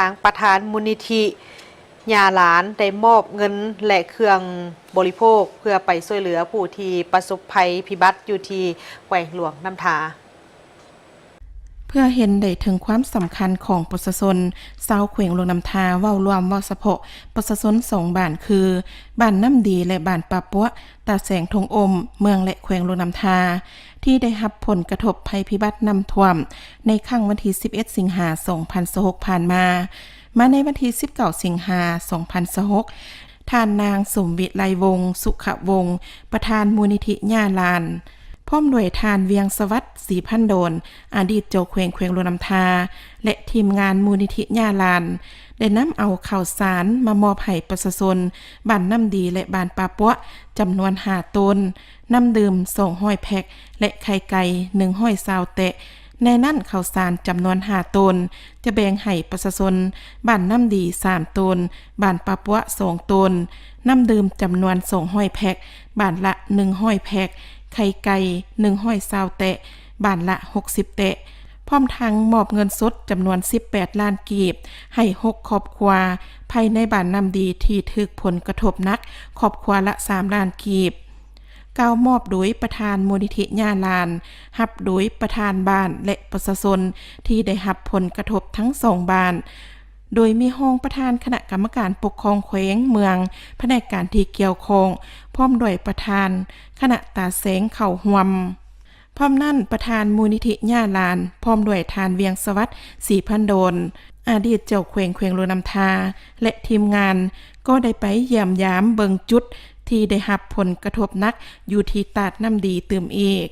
ທາງປະທານມູນນິທິຍ່າຫຼານ ໄດ້ມອບເງິນ ແລະ ເຄື່ອງບໍລິໂພກ ເພື່ອໄປຊ່ວຍເຫຼືອຜູ້ທີ່ປະສົບໄພພິບັດຢູ່ທີ່ແຂວງຫຼວງນ້ຳທາ. ເພື່ອເຫັນໄດ້ເຖິງຄວາມສຳຄັນຂອງປະຊາຊົນຊາວແຂວງຫຼວງນ້ຳທາ ເວົ້າລວມ ເວົ້າສະເພາະປະຊາຊົນສອງບ້ານຄື ບ້ານນ້ຳດີ ແລະ ບ້ານປ່າປົວະ ຕາແສງ ທົ່ງອົມ ເມືອງ ແລະ ແຂວງຫຼວງນ້ຳທາ ທີ່ໄດ້ຮັບຜົນກະທົບໄພພິບັດນ້ຳຖ້ວມ ໃນຄັ້ງວັນທີສິບເອັດ ສິງຫາ ສອງພັນຊາວຫົກ ຜ່ານມາ. ມາໃນວັນທີສິບເກົ້າ ສິງຫາ ສອງພັນຊາວຫົກ ທ່ານນາງ ສົມວິໄລວົງ ສຸຂະວົງ ປະທານມູນນິທິຍ່າຫຼານ ພ້ອມດ້ວຍທ່ານ ວຽງສະຫວັດ ສີພັນດອນ ອະດີດເຈົ້າແຂວງແຂວງຫຼວງນ້ຳທາ ແລະ ທີມງານມູນນິທິຍ່າຫຼານ ໄດ້ນຳເອົາເຂົ້າສານມາມອບໃຫ້ປະຊາຊົນບ້ານນ້ຳດີ ແລະ ບ້ານປ່າປົວະ ຈຳນວນຫ້າໂຕນ, ນ້ຳດື່ມສອງຮ້ອຍແພັກ ແລະ ໄຂ່ໄກ່ໜຶ່ງຮ້ອຍຊາວແຕະ. ໃນນັ້ນເຂົ້າສານຈຳນວນຫ້າໂຕນ ຈະແບ່ງໃຫ້ປະຊາຊົນບ້ານນ້ຳດີສາມໂຕນ, ບ້ານປ່າປົວະສອງໂຕນ, ນ້ຳດື່ມຈຳນວນສອງຮ້ອຍແພັກ ບ້ານລະໜຶ່ງຮ້ອຍແພັກ, ໄຂ່ໄກ່ໜຶ່ງຮ້ອຍຊາວແຕະ ບ້ານລະຫົກສິບແຕະ, ພ້ອມທັງມອບເງິນສົດຈຳນວນສິບແປດລ້ານກີບ ໃຫ້ຫົກຄອບຄົວ ພາຍໃນບ້ານນ້ຳດີທີ່ຖືກຜົນກະທົບໜັກ ຄອບຄົວລະສາມລ້ານກີບ. ກ່າວມອບໂດຍປະທານມູນນິທິຍ່າຫຼານ, ຮັບໂດຍປະທານບ້ານ ແລະ ປະຊາຊົນທີ່ໄດ້ຮັບຜົນກະທົບທັງສອງບ້ານ, ໂດຍມີຮອງປະທານຄະນະກຳມະການປົກຄອງແຂວງ, ເມືອງ, ພະແນກການທີ່ກ່ຽວຂ້ອງ ພ້ອມດ້ວຍປະທານຄະນະຕາແສງເຂົ້າຮ່ວມ. ພ້ອມນັ້ນ, ປະທານມູນນິທິຍ່າຫຼານ ພ້ອມດ້ວຍທ່ານ ວຽງສະຫວັດ ສີພັນດອນ ອະດີດເຈົ້າແຂວງແຂວງຫຼວງນ້ຳທາ ແລະ ທີມງານ ກໍໄດ້ໄປຢ້ຽມຢາມເບິ່ງຈຸດທີ່ໄດ້ຮັບຜົນກະທົບໜັກຢູ່ທີ່ຕາດນ້ຳດີຕື່ມອີກ.